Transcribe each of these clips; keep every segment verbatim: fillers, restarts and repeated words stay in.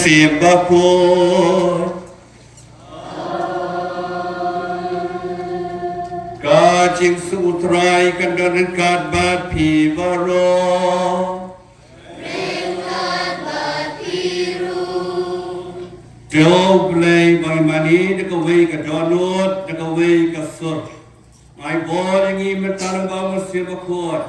Sim bakhuid. Ka jingsuk U Trai kan don ryngkat bad phi baroh. To U Blei ba ngin mane da kawei ka dohnud, da kawei ka sur. Ai bor ïa ngi mynta lyngba U Mynsiem Bakhuid.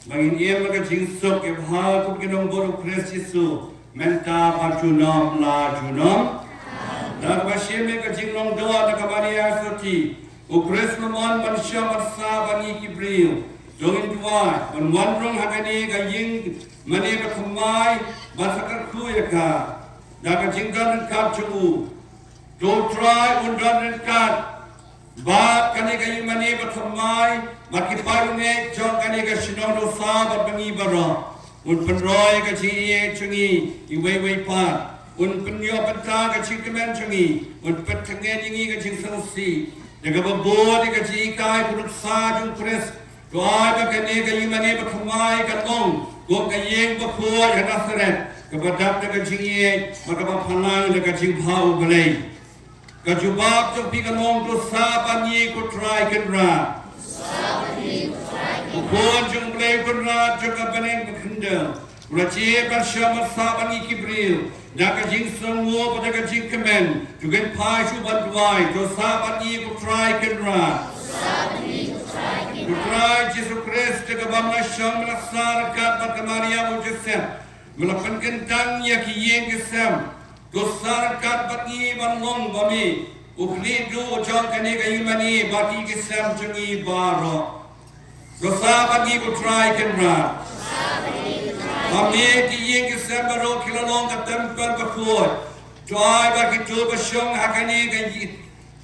Ba ngin im ha ka jingsuk ïa phi kum ki nongbud U Khrist Jisu mynta bad junom la junom. Da kaba shim ïa ka jinglong doh da kaba ïa soti, U Khrist u la mon ban shong ban sah bad ngi ki briew. To ngin duwai ban wan rung ha kane ka ïing mane bathymmai ban sa kyrkhu ïa ka. Da ka jingdon ryngkat jong u, to U Trai un don ryngkat bad kane ka ïing mane bathymmai, bad ki paidbah jong kane ka shnong Dewsah bad ba ngi baroh. Un pynroi ka jingïeit jong ngi iwei iwei pat. Un pynïoh bynta ka jingkmen jong ngi. Un pyntngen ïa ngi ka jingsngewsih da kaba bud ïa ka jinghikai ba nuksa jong U Khrist. To ai ba kane ka ïing mane bathymmai kan long kum ka ïing bakhuid ha Nasareth, kaba dap da ka jingïeit bad kaba pynlang da ka jingbha U Blei. Ka jubab jong phi kan long, to sah bad ngi ko Trai Kynrad. Ko Khun jong U Blei Kynrad jong ka bneng ba khyndew, u la jied ban shong ban sah bad ngi ki briew da ka jingsngewnguh bad da ka jingkmen. To ngin phai shuh ban duwai, to sah bad ngi ko Trai Kynrad. Ko Trai Jisu Khrist, da kaba me la shong me la sah ryngkat bad ka Maria bad u Joseph, me la pynkyntang ïa ki ïing ki sem. To sa ryngkat bad ngi ban long ba me u khlieh duh jong kane ka ïingmane bad ki ïing ki sem jong ngi baroh. To sa bad ngi ko Trai Kynrad. Ba me ki ïing ki sem baroh ki la long ka templ bakhuid. To ai ba kito ba shong ha kane ka ïing,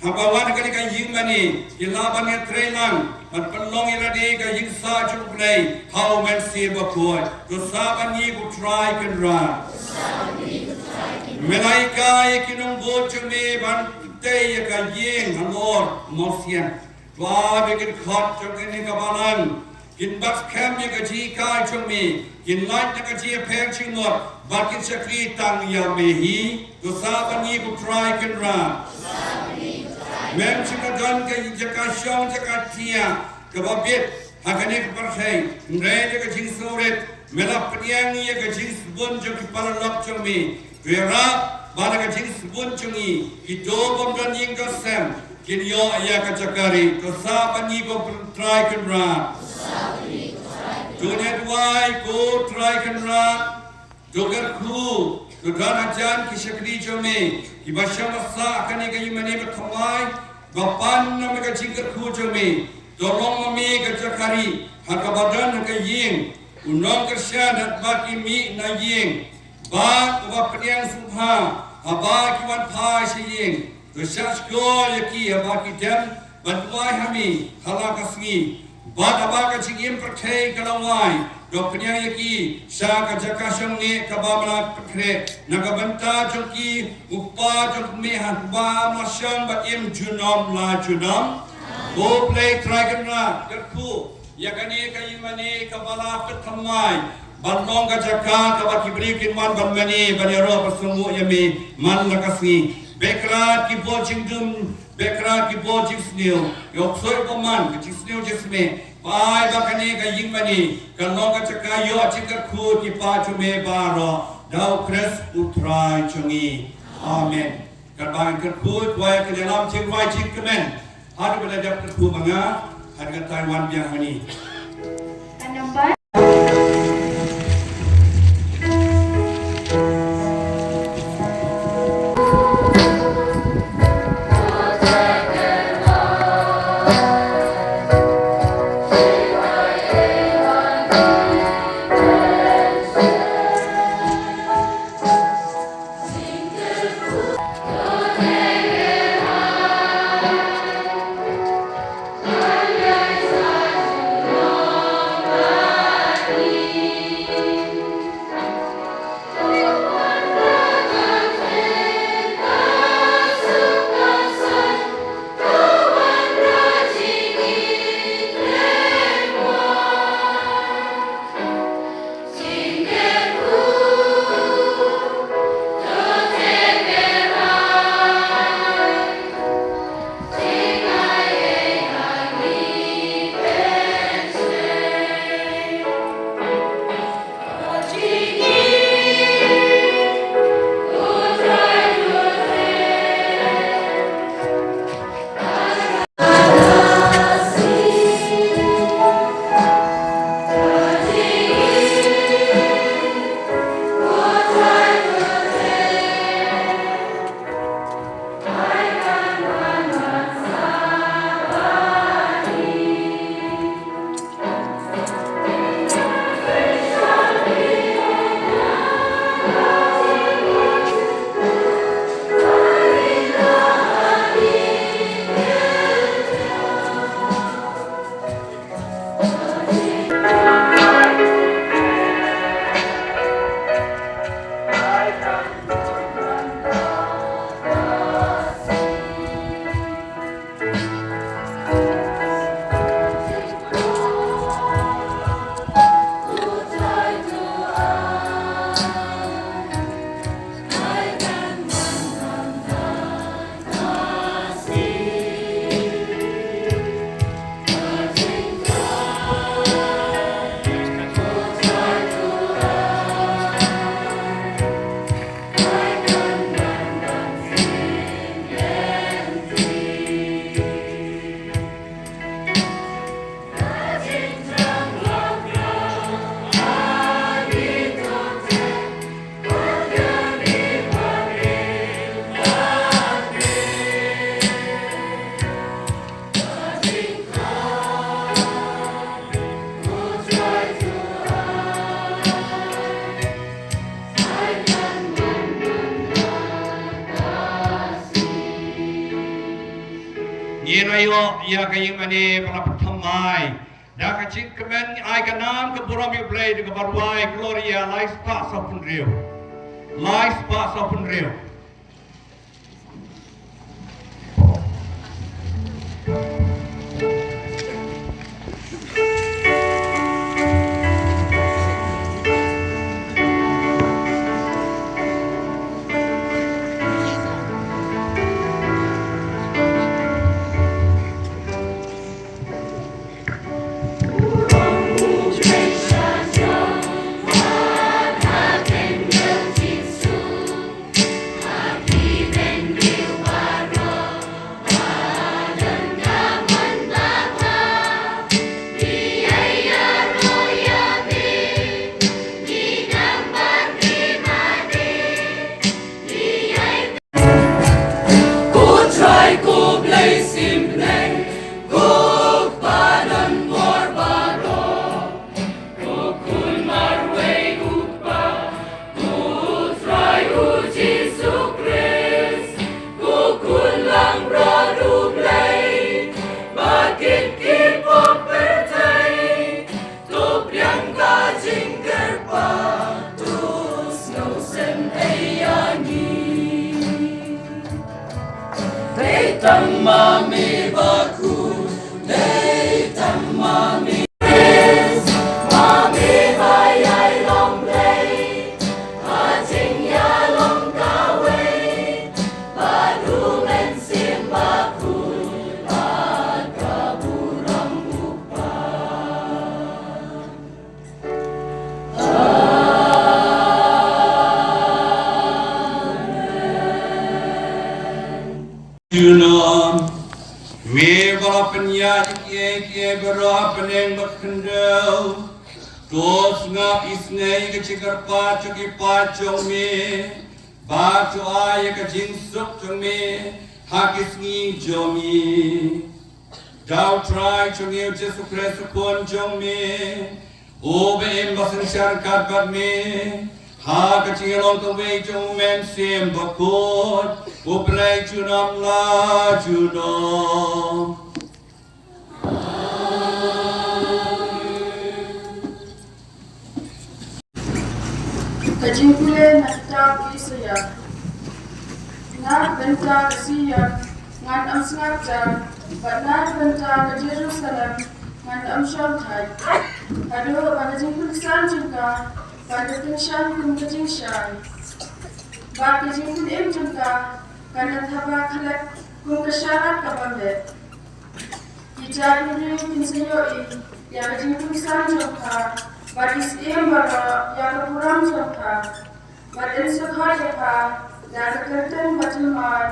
haba wan ha kane ka ïingmane, ki lah ban ïatreilang bad pynlong ïa lade ka ïingsah jong U Blei ha U Mynsiem Bakhuid. To sa bad ngi ko Trai Kynrad. Me la hikai ïa ki nongbud jong me ban tei ïa ka ïing halor u mawsiang. To ai ba kin khot jong kane ka balang kin bat skhem ïa ka jinghikai jong me, kin lait na ka jingïapher jingmut bad kin shakri tang ïa me hi. To sa bad ngi ko Trai Kynrad. Mem shym la don ka jaka shong jaka thiah kaba bit ha kane ka pyrthei. Hynrei da ka jingsngewrit me la pdiang ïa ka jingsbun jong ki paralok jong me. To ïarap ba da ka jingsbun jong ngi kito bym don ïing don sem kin ïoh ïa ka jaka rieh. To sa bad ngi ko Trai Kynrad. To ngi duwai ko Trai Kynrad. To kyrkhu, to don hajan ki shakri jong me kiba shong ba sah ha kane ka ïingmane ba thymmai, ba pan na me ka jingkyrkhu jong me. To long ma me ka jaka rieh ha kaba don ha ka ïing u nongkyrshan, ha kaba ki mih na ïing, ba uba pdiang sngewbha haba ki wan phai sha ïing. To shah shkor ïa ki haba ki dem ban duwai ha me ha la ka sngi. Bad haba ka jingim pyrthei ka la wai, to pdiang ïa ki sha ka jaka shongneh kaba me la pynkhreh na ka bynta jong ki u Kpa jong me ha kaba me la shong ba im junom la junom. Ko Blei Trai Kynrad, kyrkhu ïa kane ka ïingmane kaba la peit thymmai ban long ka jaka kaba ki briew kin wan ban mane, ban ïaroh ban sngewbha ïa me man la ka sngi. Bad kyrkhu ki bor jingdum, bad kyrkhu ki bor jingsniew, ïa u ksuid u bymman, ka jingsniew jingsmeh. Ba ai ba kane ka ïingmane kan long ka jaka ïoh jingkyrkhu ki paid jong me baroh, da u Khrist u Trai jong ngi. Amen. Katba ngi kyrkhu, kwai kin ïalam jingrwai jingkmen haduh ba la dep kyrkhu ma nga, haduh katta wan biang hangne. Ïoh ïa ka ïing mane ba la pynthymmai da ka jingkmen, ai ka nam ka burom ïa U Blei da kaba rwai Gloria lai spah sawphew hynriew. Lai spah sawphew hynriew. Ko Trai ko Blei symbai, ko Kpa don bor baroh, ko Khun marwei U Kpa, ko Trai U Jisu Khrist, ko Khun langbrot U Blei, ba kit ki pop pyrthei. To pdiang ka jingkyrpad, to sngewsih ïa ngi. Dei tang ma me ba khuid, dei tang ma me, ma me ba ïai long Blei ha jingïalong kawei, bad U Mynsiem Bakhuid, bad ka burom U Kpa. Junom, me ba la pynïaid ïa kiei kiei baroh ha bneng bad khyndew, to sngap isynei ïa ka jingkyrpad jong ki paid jong me, bad to ai ïa ka jingsuk jong me ha ki sngi jong ngi. Da U Trai jong ngi U Jisu Khrist U Khun jong me, uba im bad synshar ryngkat bad me ha ka jingïalong kawei jong U Mynsiem Bakhuid, U Blei junom la junom. Ka jingpule na ka kitab u Isaïah. Na ka bynta ka Sion ngan ym sngap jar, bad na ka bynta ka Jerusalem ngan ym shong thait. Haduh ba ka jingpynksan jong ka kan da tyngshaiñ kum ka jingshai, bad ka jingpynim jong ka kan da thaba khlek kum ka sharak kaba meh. Ki jaitbynriew kin sa ïohi ïa ka jingpynksan jong pha, bad ki syiem baroh ïa ka burom jong pha. Bad yn sa khot ïa pha da ka kyrteng bathymmai,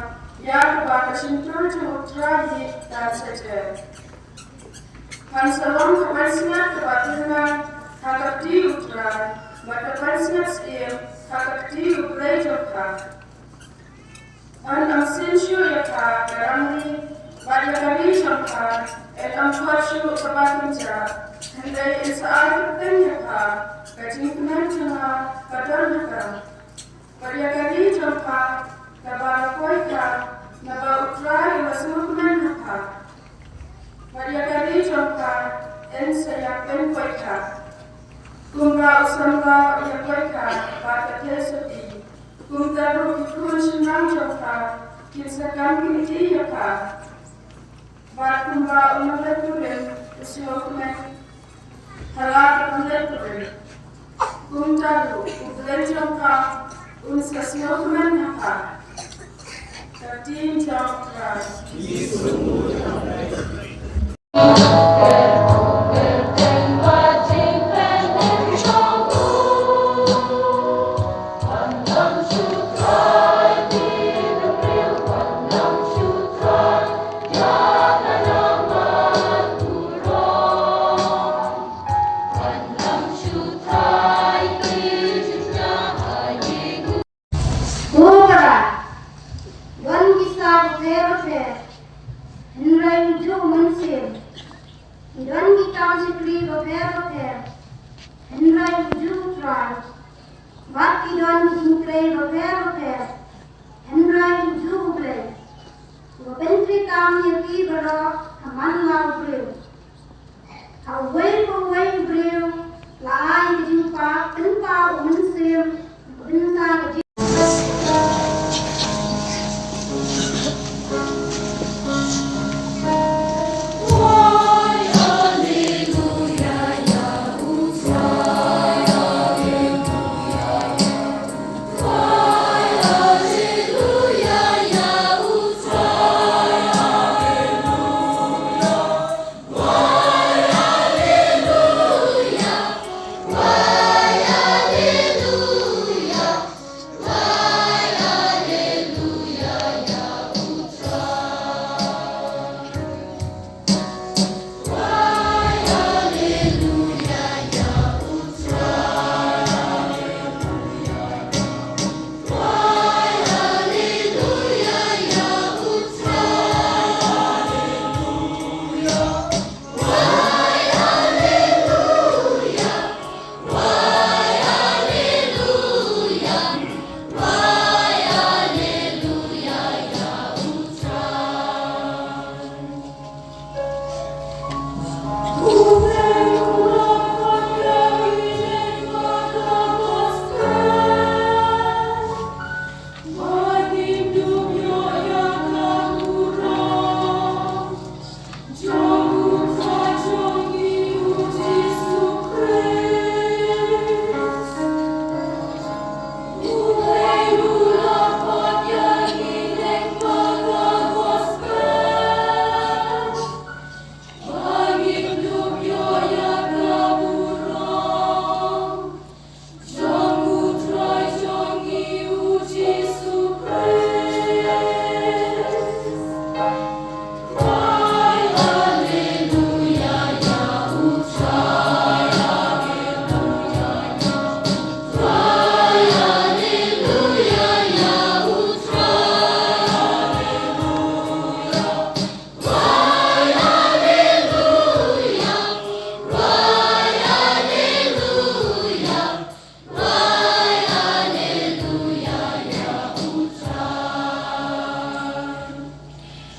ïa kaba ka shyntur jong U Trai hi kan sa jer. Phan sa long ka pansngiat kaba tyrnai ha ka kti U Trai, bad ka pansngiat syiem ha ka kti U Blei jong pha. Yn ym sien shuh ïa pha ka rangli, bad ïa ka ri jong pha yn ym khot shuh kaba kynjah. Hynrei yn sa ai kyrteng ïa pha, Ka Jingkmen Jong Nga Ka Don Ha Ka. Bad ïa ka ri jong pha kaba la poi kha, naba U Trai u la sngewkmen ha pha. Bad ïa ka ri jong pha yn sa ïa pynpoi kha, kumba u samla u ïa poi kha bad ka theisotti. Kumta ruh ki khun shynrang jong pha kin sa kam kynti ïa pha. Bad kumba u nongleit burom u sngewkmen ha la ka nongleit burom, kumta ruh U Blei jong pha un sa sngewkmen ha pha. Ka ktien jong U Trai. Ko para, don ki ksar bapher bapher, hynrei ujuh u Mynsiem. Don ki kam shakri bapher bapher, hynrei ujuh u Trai. Bad ki don ki jingtrei bapher bapher, hynrei ujuh u Blei. Uba pyntreikam ïa ki baroh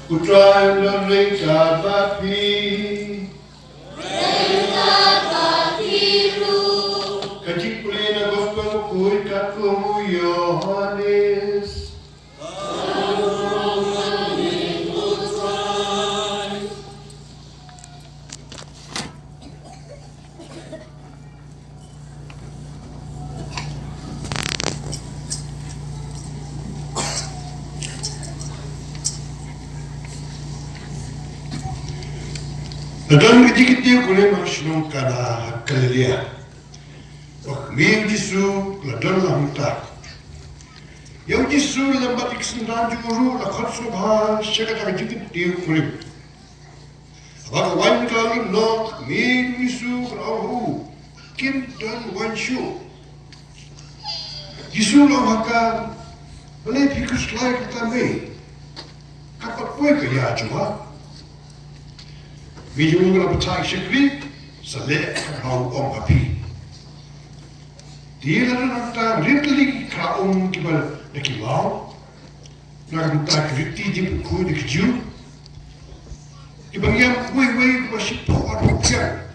U Trai un don ryngkat bad phi. Ryngkat bad phi ruh. Ka jingpule na Gospel bakhuid katkum u Ïohannes. La don ka jingkynthiew kurim ha shnong Kana ha Galilea. Ba ka kmie u Jisu la don lang mynta. Ïa u Jisu lem bad ïa ki synran jong u ruh la khot sngewbha sha kata ka jingkynthiew kurim. Haba ka waiñ ka la lut noh, ka kmie u Jisu ka la ong ha u, kim don waiñ shuh. Jisu u la ong ha ka, balei phi khuslai kata mei? Ka pat poi ka ïa jong nga. Kmie jong u ka la bthah ïa ki shakri, sa leh kumba u ong ha phi. Te la don hangta hynriew tylli ki khlad um kiba na ki maw. Na ka bynta ki riti jingpyrkhat na ki Jiw. Kiba ngiam uwei uwei kiba shiphew arphew pyrshang.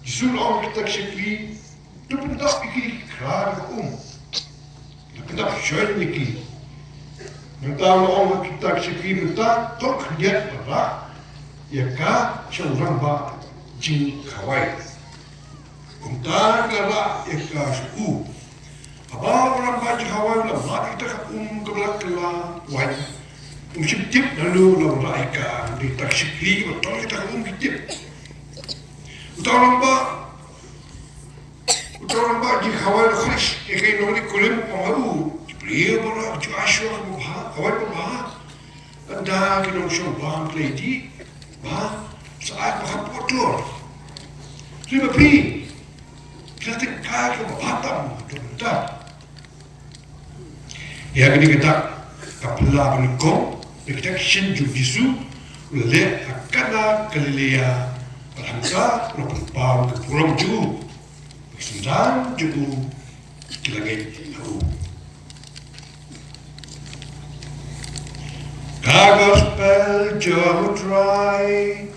Jisu u la ong ha kita ki shakri, to pyndap ïa ki khlad ha ka um. To pyndap shuh ïa ki. Nangta u la ong ha kita ki shakri, mynta to khyndiat bad rah ïa ka sha u rangbah jingkhawai. Kumta ki la rah ïa ka sha u. Haba u rangbah jingkhawai u la mad ïa kita ka um kaba la kylla waiñ, um shym tip naduh u la rah ïa ka, hynrei kita ki shakri kiba tong ïa kita ka um ki tip. Uta u rangbah, uta u rangbah jingkhawai u la khot ïa ki nongrim kurim, u ong ha u, ki briew baroh ki ju ai shuwa ka waiñ babha, ka waiñ babha. Ynda ki nongshong bam ki la ïa dih, ba sa ai ba kham phuh tur. Hynrei ma phi, phi la tyngkai kaba bha tam ha ka bynta. Ïa kane ka dak ka phylla ba nyngkong na ki dak shin jong u Jisu, u la leh ha Kana Galilea, bad hangta u la pynpaw ïa ka burom jong u. Ki synran jong u ki la ngeit ha u. Ka Gospel jong u Trai.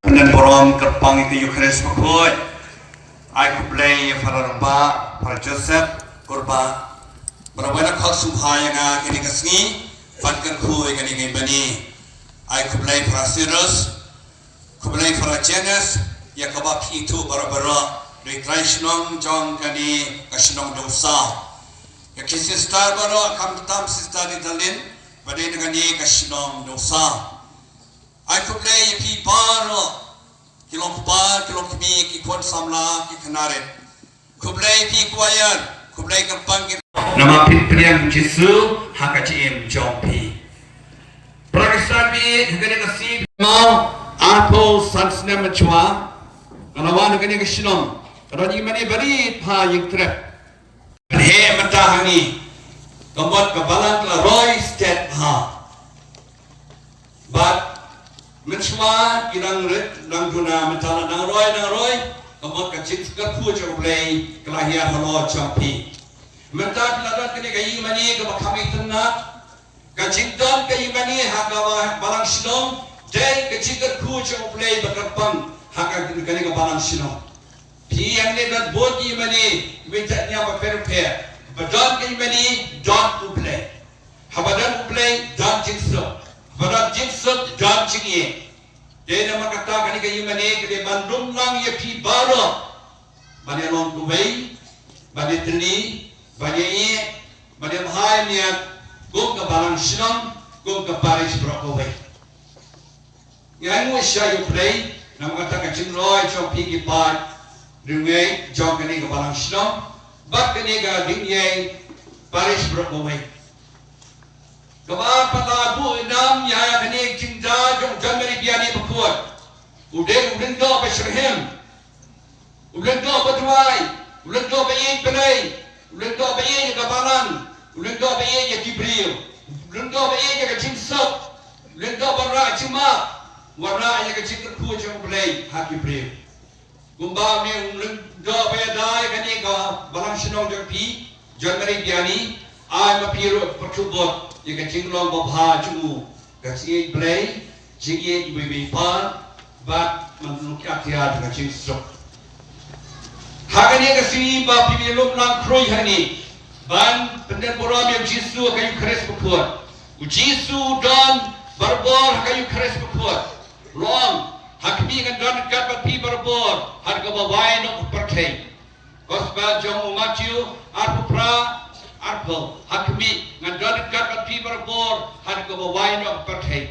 Pynban burom kyrpang ïa ka Eukharist bakhuid. Ai khublei ïa Father Rangbah, Father Joseph Kurbah, ba la wan khot sngewbha ïa nga kane ka sngi ban kyrkhu ïa kane ka ïingmane. Ai khublei Father Cyrus, khublei Father James, ïa kaba phi ithuh baroh baroh, dei trai shnong jong kane ka shnong Dongsaw. Ïa ki sister baroh, khamtam Sister Nidalin, ba dei na kane ka shnong Dongsaw. Ai khublei ïa phi baroh, ki long kpa, ki long kmie, ki khun samla, ki khynnah rit. Khublei phi choir, khublei kyrpang ki. Namar phi pdiang Jisu ha ka jingim jong phi. Para Khristan phi, ha kane ka sngi. Mo, arphew san snem mynshuwa, nga la wan ha kane ka shnong. Ka don ïingmane barit bha ïing trep. Hynrei mynta hangne, ka mut ka balang ka la roi stet bha. Bad mynshuwa ki dang rit, dang duna, mynta la dang roi, dang roi, ka mut ka jingkyrkhu jong U Blei ka la hiar halor jong phi. Mynta phi la don kane ka ïingmane kaba kham itynnad, ka jingdon ka ïingmane ha ka ba-, balang shnong, dei ka jingkyrkhu jong U Blei ba kyrpang ha ka, kane ka balang shnong. Phi hangne don bun ïingmane, mynta ïa ba pher pher. Ba don ka ïingmane, don U Blei. Haba don U Blei, don jingsuk. Haba don jingsuk, don jingïeit. Te namar kata kane ka ïingmane ka dei ban lum lang ïa phi baroh. Ban ïa long kawei, ban ïa tylli, ban ïa ïeit, ban ïa bha ïa miat, kum ka balang shnong, kum ka parish baroh kawei. Ngi ainguh sha ïa U Blei, namar kata ka jingroi jong phi ki paid riewngeit jong kane ka balang shnong, bad kane ka diengïeit parish baroh kawei. Kaba ar pat la buh ïa nam ïa kane ka jingda jong John Mary Vianney bakhuid. U dei u lyngdoh ba shitrhem. U lyngdoh ba duwai, u lyngdoh ba ïeit Blei, u lyngdoh ba ïeit ïa ka balang, u lyngdoh ba ïeit ïa ki briew, u lyngdoh ba ïeit ïa ka jingsuk, u lyngdoh ba wanrah jingmap, wanrah ïa ka jingkyrkhu jong U Blei ha ki briew. Kumba me ung ling do ba ïa dai kane ka balang shnong jong phi, John Mary Biani, ai ma phi ruh pyrthuh bud ïa ka jinglong babha jong u, ka jingïeit Blei, jingïeit iwei iwei pat, bad man u kiad kiad ka jingsuk. Ha kane ka sngi ba phi ïalum lang khrui hangne ban pyndon burom ïa u Jisu ha ka Eukharist Bakhuid. U Jisu u don barabor ha ka Eukharist Bakhuid. Long, ha khmih ngan don ryngkat bad phi barabor ha kaba wai noh ka pyrthei. Gospel jong u Matthew arphew phra, arphew. Ha khmih ngan don ryngkat bad phi barabor ha kaba wai noh ka pyrthei.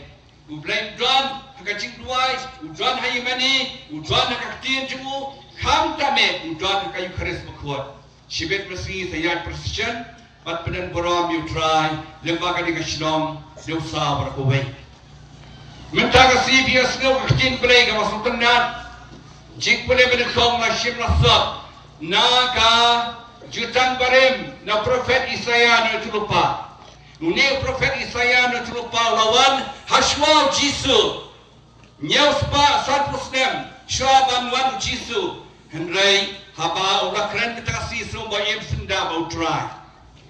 U Blei u don ha ka jingduwai, u don ha ïingmane, u don ha ka ktien jong u, khamtam eh u don ha ka Eukharist Bakhuid. Shibit mynsngi sa ïaid procession bad pyndon burom ïa u Trai lyngba kane ka shnong, ïa u saw bad kawei. Mynta ka sngi phi ïa sngew ka ktien Blei kaba sngewtynnat. Jingpule ba nyngkong la shim la sop na ka Jutang Barim na u prophet Isaïah na u Tulupa. Une u prophet Isaïah na u Tulupa u la wan ha shuwa u Jisu. Hynñiew spah sanphew snem shuwa ban wan u Jisu. Hynrei haba u la kren kata ka sngi sngewbha im syndah ba u Trai.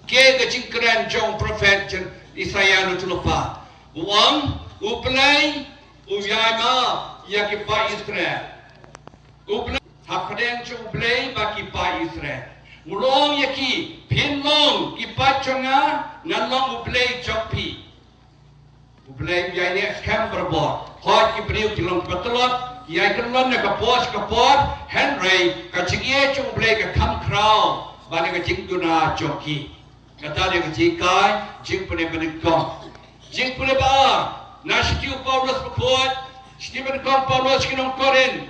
Kaei ka jingkren jong u prophet jong Isaïah na u Tulupa? U ong, U Blei u ïai map ïa ki paid Israel. U Blei, hapdeng jong U Blei bad ki paid Israel. U ong ïa ki, phin long ki paid jong nga, ngan long U Blei jong phi. U Blei u ïai neh skhem barabor. Hooid ki briew ki long kiba tlot, ki ïai kyllon na ka por sha ka por, hynrei ka jingïeit jong U Blei ka kham khraw ban ïa ka jingduna jong ki. Kata dei ka jinghikai, jingpule ba nyngkong. Jingpule ba ar, na shithi u Paulus bakhuid, shithi ba nyngkong Paulus sha ki nong Korinth.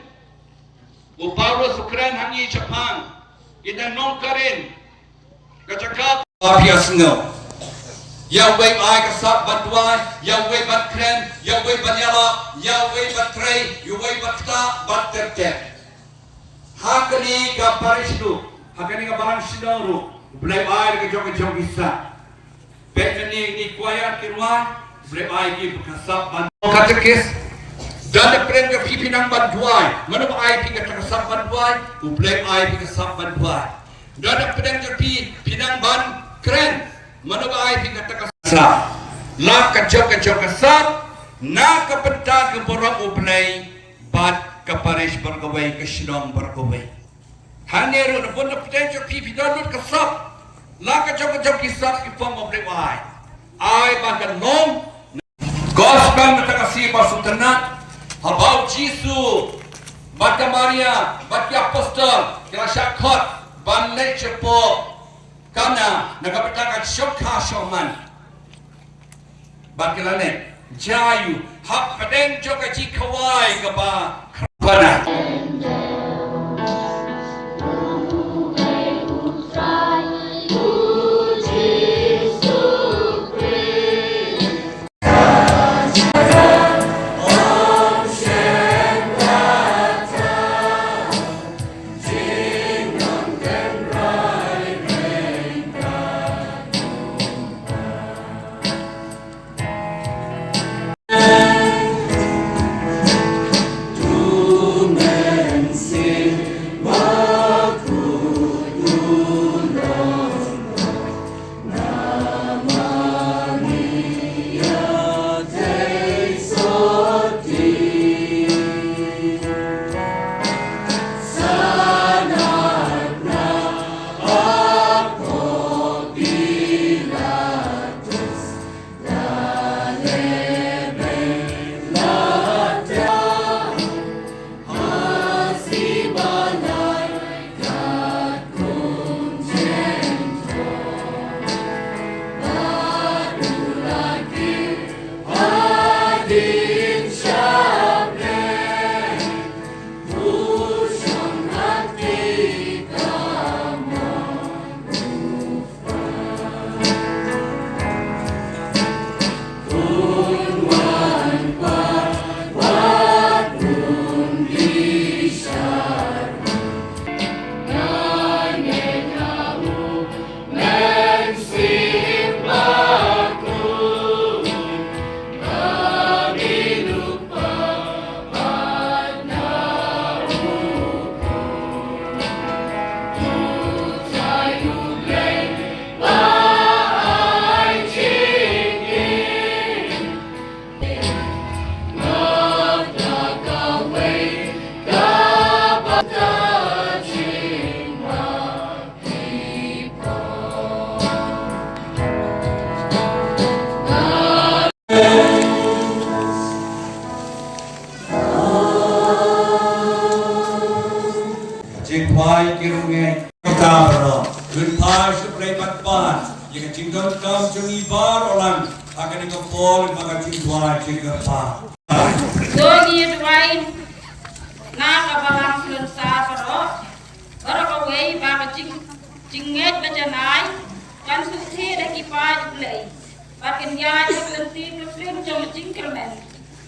U Paulus u kren ha ngi shaphang kita nong Korinth. Ka jaka ba phi ïa sngew. Ïa uwei u ai ka sap ban duwai, ïa uwei ban kren, ïa uwei ban ïalap, ïa uwei ban trei, ïa uwei ban ktah, ban ter ter. Ha kane ka parish ruh, ha kane ka balang shnong ruh, U Blei u ai ka jong ka jong ki sap. Peit na ngi, ngi choir ki rwai, U Blei u ai ki ba ka sap ban. Katekis, don da pdeng jong phi phi nang ban duwai, mano ba ai phi kata ka sap ban duwai? U Blei u ai phi ka sap ban duwai. Don da pdeng jong phi phi nang ban kren, mano ba ai phi kata ka sap? La ka jong ka jong ka sap na ka bynta ka burom U Blei bad ka parish bad kawei, ka shnong bad kawei. Hangne ruh na bun na pdeng jong phi phi don lut ka sap. La ka jong ka jong ki sap ki phong ba U Blei u ai. Ai ba kan long. Gospel mynta ka sngi ba sngewtynnat. Haba u Jisu bad ka Maria bad ki apostol ki la shah khot ban leit shapoh Kana na ka bynta ka shongkha shongman. Bad ki la leit, jia ïa u hapdeng jong ka jingkhawai kaba khraw. Ki rung ngeit ka baroh. Kyrpad sha U Blei ban pan ïa ka jingdonkam jong ngi baroh lang ha kane ka por, ha ka jingduwai jingkyrpad. To ngin ïa duwai na ka balang khlem sa baroh. Baroh kawei ba ka jing, jingngeit ba janai kan sngewthuh da ki paid U Blei. Bad kin ïaid ha ka lynti ka klim jong ka jingkyrmen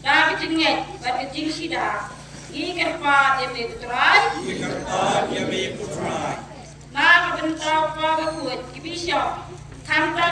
da ka jingngeit bad ka jingshida. Ngi kyrpad ïa me ko Trai. Ngi kyrpad ïa me ko Trai. Na ka bynta u Kpa Bakhuid, ki bishop, khamtam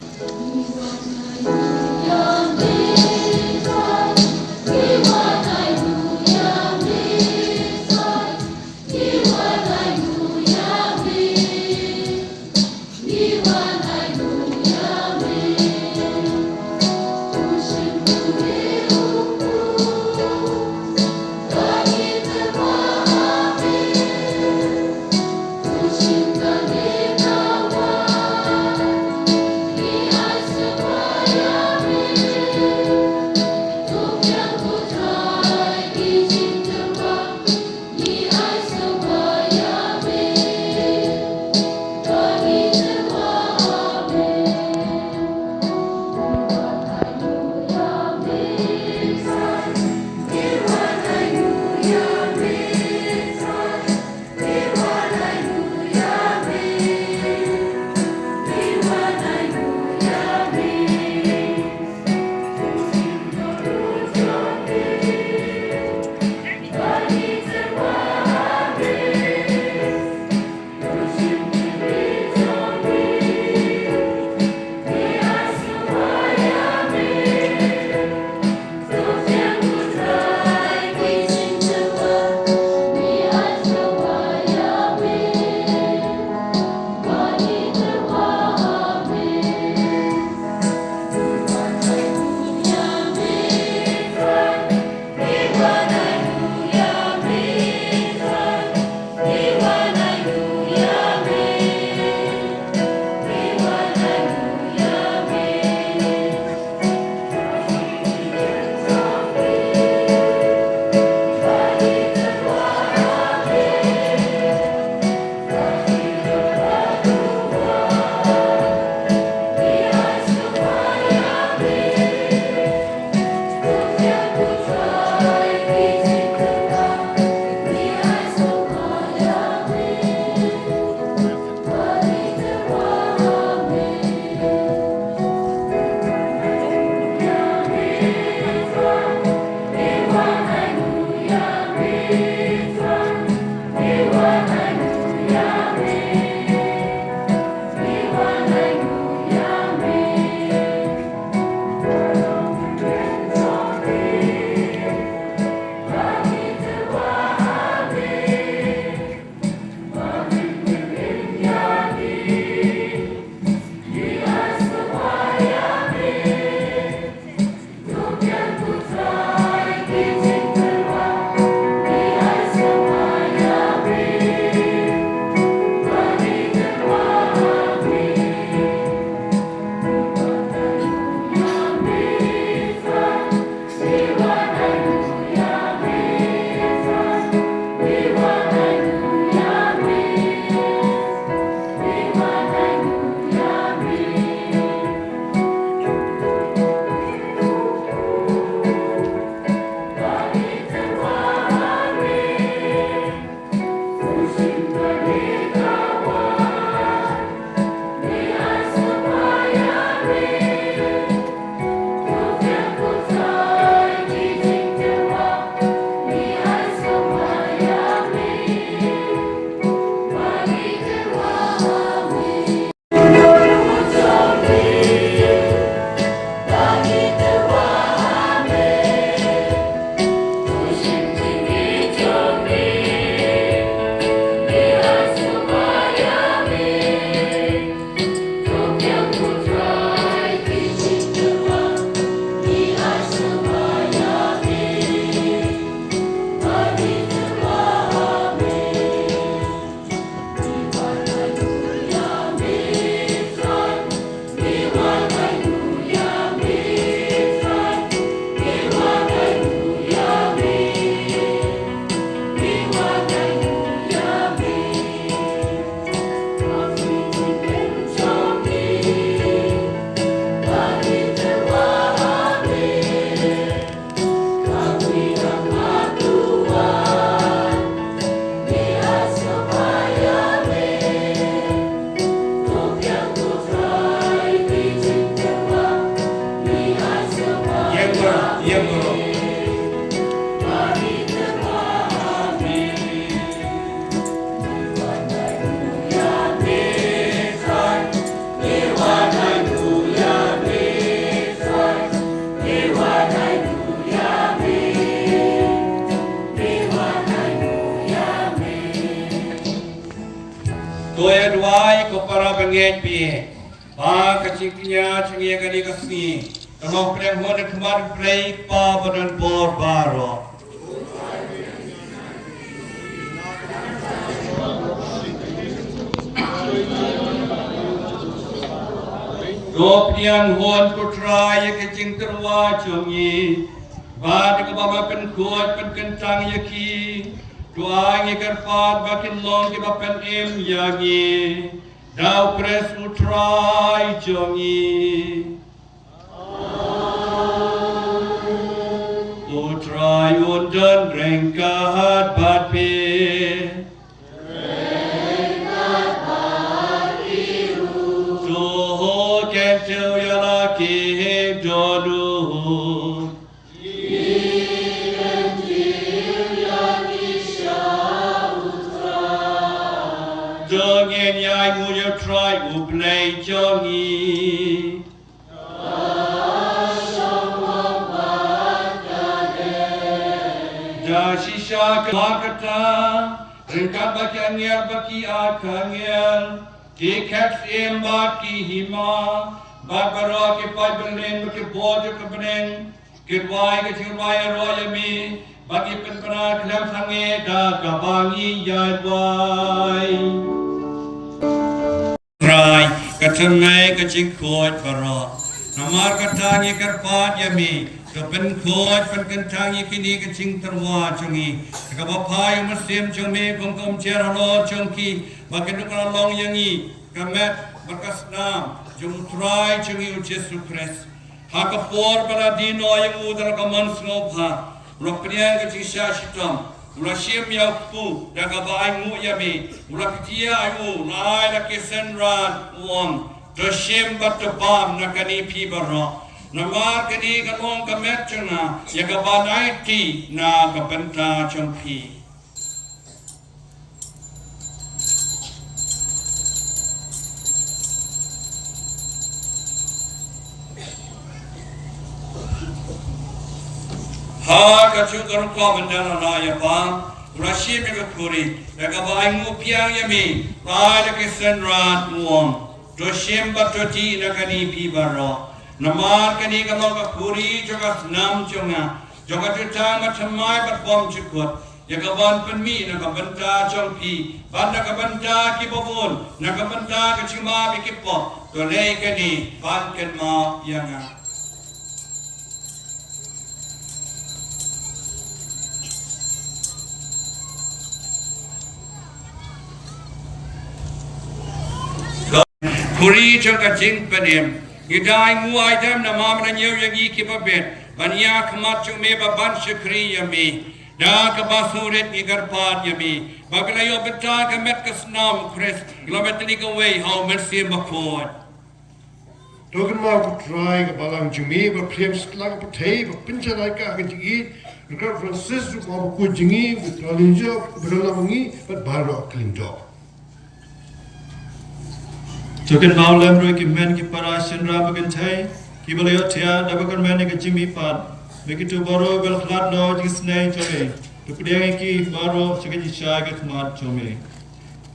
To ïa duwai ko para bangeit phi, ba ka jingkñia jong ngi kane ka sngi kan long pdiang hun ha khmat U Blei Kpa badonbor baroh. To pdiang hun ko Trai ïa ka jingtyrwa jong ngi, bad ïa kaba me pynkhuid pynkyntang ïa ki. To ai ngi kyrpad ba kin long kiba pynim ïa ngi da U Khrist U Trai jong ngi. U Trai un don ryngkat bad phi. To ho ken teu ïa la ki hing don u. To ngin ïa ainguh ïa U Trai U Blei jong ngi. Da shisha ka kata, ryngkat bad ki angel bad ki archangel, ki khet syiem bad ki hima, bad baroh ki paid bymman bad ki bor jong ka bneng, ki rwai ka jingrwai ïaroh ïa me, bad ki pynbna khlem sangeh da kaba ngi ïa duwai. Trai, ka thymmei ka jingkhuid baroh. Namar kata ngi kyrpad ïa me, to pynkhuid pynkyntang ïa kine ki jingtyrwa jong ngi, da kaba phai U Mynsiem jong me kum ka umjer halor jong ki, ba kin long ïa ngi ka met bad ka snam jong U Trai jong ngi U Jisu Khrist. Ha ka por ba la die noh ïa u da la ka mon sngewbha, u la pdiang ka jingshah shitom, u la shim ïa u kpu da kaba ainguh ïa me, u la kjia ïa u, u la ai la ki synran, u ong, to shim bad to bam na kane phi baroh. Namar kane ka long ka met jong nga, ïa kaban aiti na ka bynta jong phi. Ha kajuh ka rukom ynda la lah ïa bam, u la shim ïa ka khuri, da kaba ainguh biang ïa me, u la ai la ki synran, u ong, to shim bad to dih na kane phi baroh. Namar kane ka long ka khuri jong ka snam jong nga, jong ka jutang bathymmai bad bymjukut, ïa kaban pynmih na ka bynta jong phi bad na ka bynta kiba bun, na ka bynta ka jingmap ïa ki pop. To leh kane ban kynmaw ïa nga. Khuri jong ka jingpynim. Ngi da ainguh aidem namar me la ñiew ïa ngi kiba bit ban ïaid ha khmat jong me bad ban shakri ïa me da kaba sngewrit. Ngi kyrpad ïa me ba phi la ïoh bynta ka met ka snam U Khrist, ngi la met kane kawei ha U Mynsiem Bakhuid. To kynmaw ko Trai ka balang jong me ba pyrshang sha ka pyrthei ba pynjanai ka ha ka jingïeit, u Pope Francis, u Bakhuid jong ngi, u Trai Lyngjoh, u Brother Lamangih bad baroh ka lyngdoh. To kynmaw lem ruh ïa ki hynmen ki para shynrang ba kynthei kiba la ïohthiah da ba kyrmen ïa ka jingmihpat. Ba kito baroh ba la khlad noh ïa ka sneng jong me, to pdiang ïa ki baroh sha ka jingshai ka khmat jong me.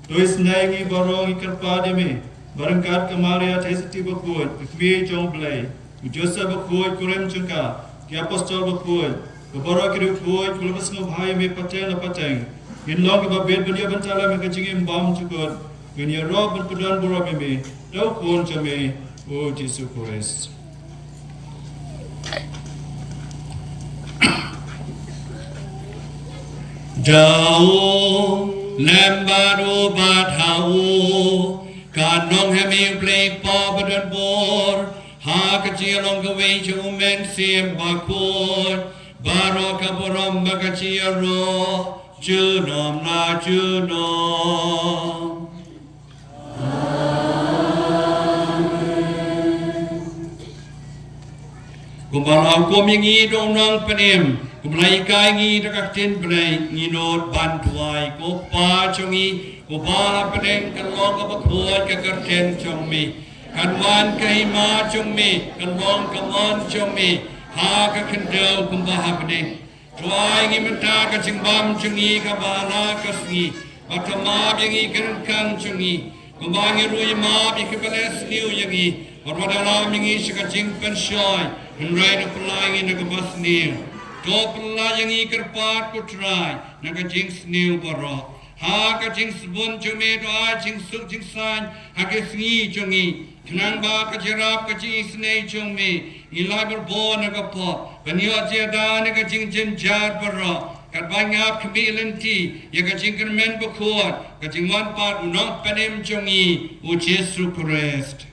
To isynei ïa ngi baroh, ngi kyrpad ïa me ba ryngkat ka Maria Theisotti Bakhuid, ka Kmie jong U Blei, u Joseph Bakhuid, kurim jong ka, ki apostol bakhuid, bad baroh ki riewkhuid kiba la sngewbha ïa me pateng la pateng, ngin long kiba bit ban ïoh bynta lem ha ka jingim bymjukut. Ngin ïaroh ban pyndonkam burom ïa me da u Khun jong me, u Jisu Khrist. Da u lem bad u bad ha u, kan long ha me U Blei Kpa badonbor, ha ka jingïalong kawei jong U Mynsiem Bakhuid, baroh ka burom bad ka jingïaroh junom la junom. Kumba la hukum ïa ngi da u nongpynim, kumba la hikai ïa ngi da ka ktien Blei, ngin nud ban duwai. Ko Pa jong ngi uba ha bneng, kan long kaba khuid ka kyrteng jong me. Kan wan ka hima jong me, kan long ka mon jong me ha ka khyndew kumba ha bneng. To ai ngi mynta ka jingbam jong ngi kaba ha la ka sngi. Bad to map ïa ngi ki ryngkang jong ngi, kumba ngi ruh ngi map ïa kiba leh sniew ïa ngi. Bad wat ïalam ïa ngi sha ka jingpynshoi, hynrei to pyllait ngi na kaba sniew. To pyllait ïa ngi kyrpad ko Trai na ka jingsniew baroh. Ha ka jingsbun jong me to ai jingsuk jingsaiñ ha ki sngi jong ngi. Khnang ba ka jingïarap ka jingisynei jong me, ngi la barabor na ka pop, ban ïoh jingïada na ka jingjynjar baroh, katba ngi ap khmih lynti ïa ka jingkyrmen bakhuid, ka jingwan pat u Nongpynim jong ngi, u Jisu Khrist.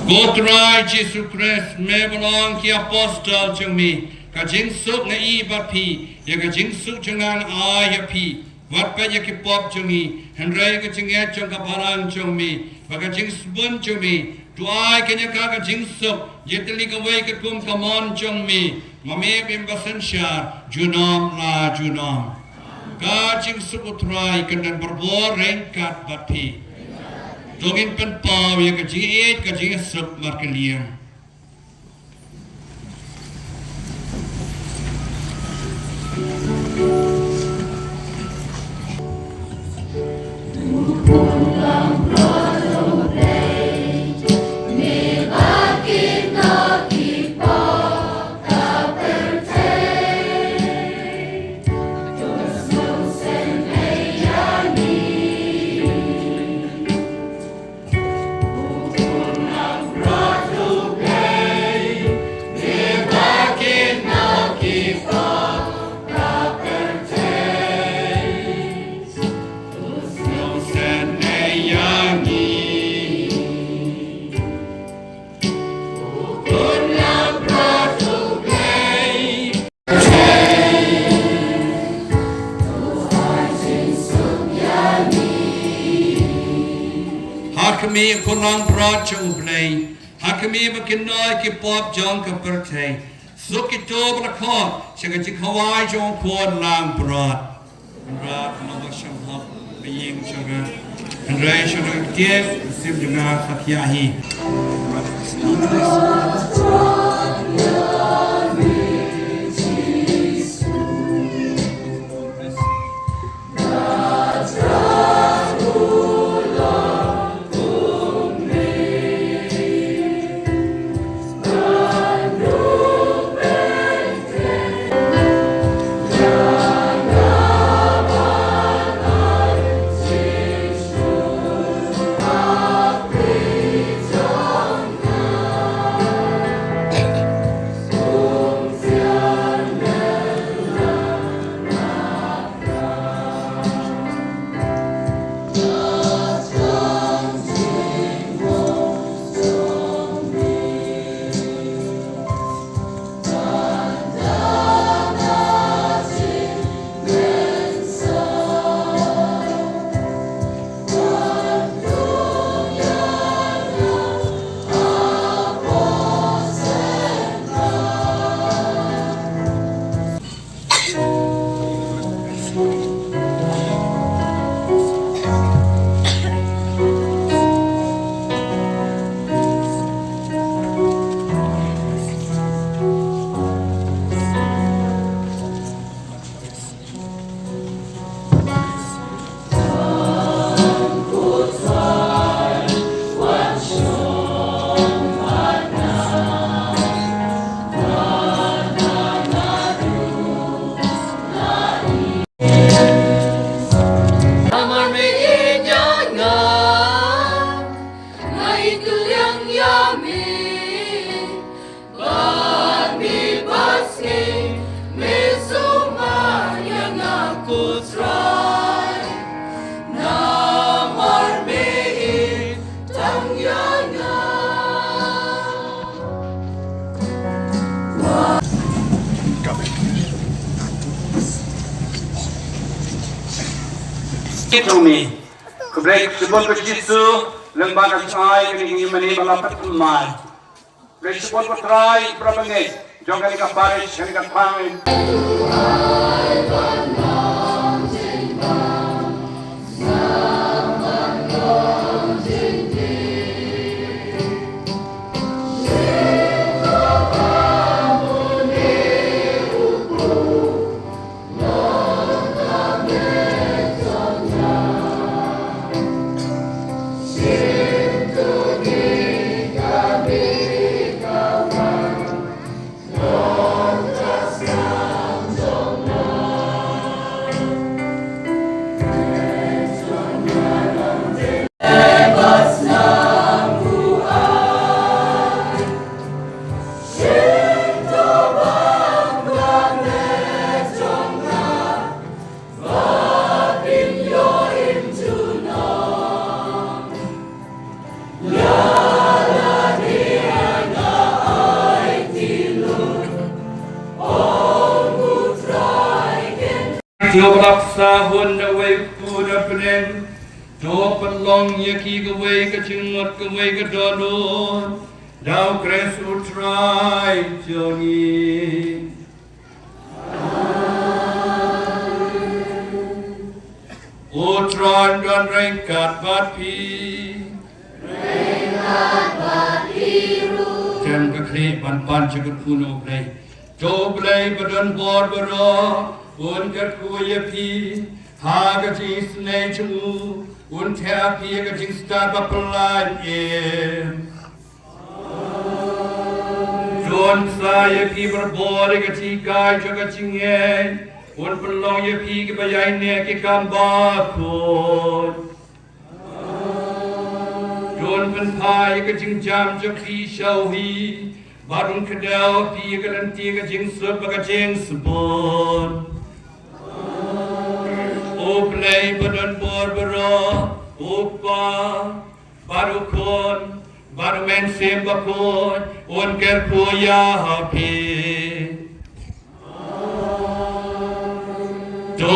Ko Trai Jisu Khrist, me ba ong ki apostol jong me, ka jingsuk nga ïoh bad phi, ïa ka jingsuk jong nga nga ai ïa phi. Wat peit ïa ki pop jong ngi, hynrei ka jingngeit jong ka balang jong me, bad ka jingsbun jong me, to ai kane ka, ka jingsuk, ïa kawei ka kum ka mon jong me, ma me ba im ba synshar, junom la junom. Ka jingsuk u Trai kan don barabor ryngkat bad phi. To ngin pynpaw ïa ka jingïeit, ka jingsuk markylliang. Ha khmih, ko Langbrot jong U Blei, ha khmih ba kynnoh ki pop jong ka pyrthei. Suk kito ba la khot sha ka jingkhawai jong ko Langbrot. Langbrot, nongshong hok ba ïing jong nga. Hynrei sha ka ktien, sim jong nga sa thiah hi. Namar me ïeit ïa nga, nga ïeit kylliang ïa me. Bad me pat sngi me sumar ïa nga ko Trai. Namar me ïeit tang ïa nga. Kito me. Khublei shibun ko Jisu, lyngba ka jingaiei kane ka ïingmane ba la pynmai. Khublei shibun ko Trai, para bangeit jong kane ka parish, kane ka thaiñ. Ïoh ba la sah hun da uwei u kpu na bneng, to pynlong ïa ki kawei ka jingmut kawei ka dohnud, da U Khrist U Trai jong ngi. U Trai un don ryngkat bad phi. Ryngkat bad phi ruh. Kem ka khlieh ban pan sha ka khun U Blei. To U Blei ba don bor baroh un kyrkhu ïa phi ha ka jingisynei jong u, un theh ha phi ïa ka jingstad ba pyllait im. To un sah ïa phi barabor ïa ka jinghikai jong ka jingngeit, un pynlong ïa phi kiba ïaineh ki kam bakhuid. To un pynphai ïa ka jingjam jong phi sha u hi, bad un kdew phi ïa ka lynti ka jingsuk bad ka jingsbun. U Blei ba don bor baroh, U Kpa, bad U Khun, bad U Mynsiem Bakhuid, un kyrkhu ïa phi. To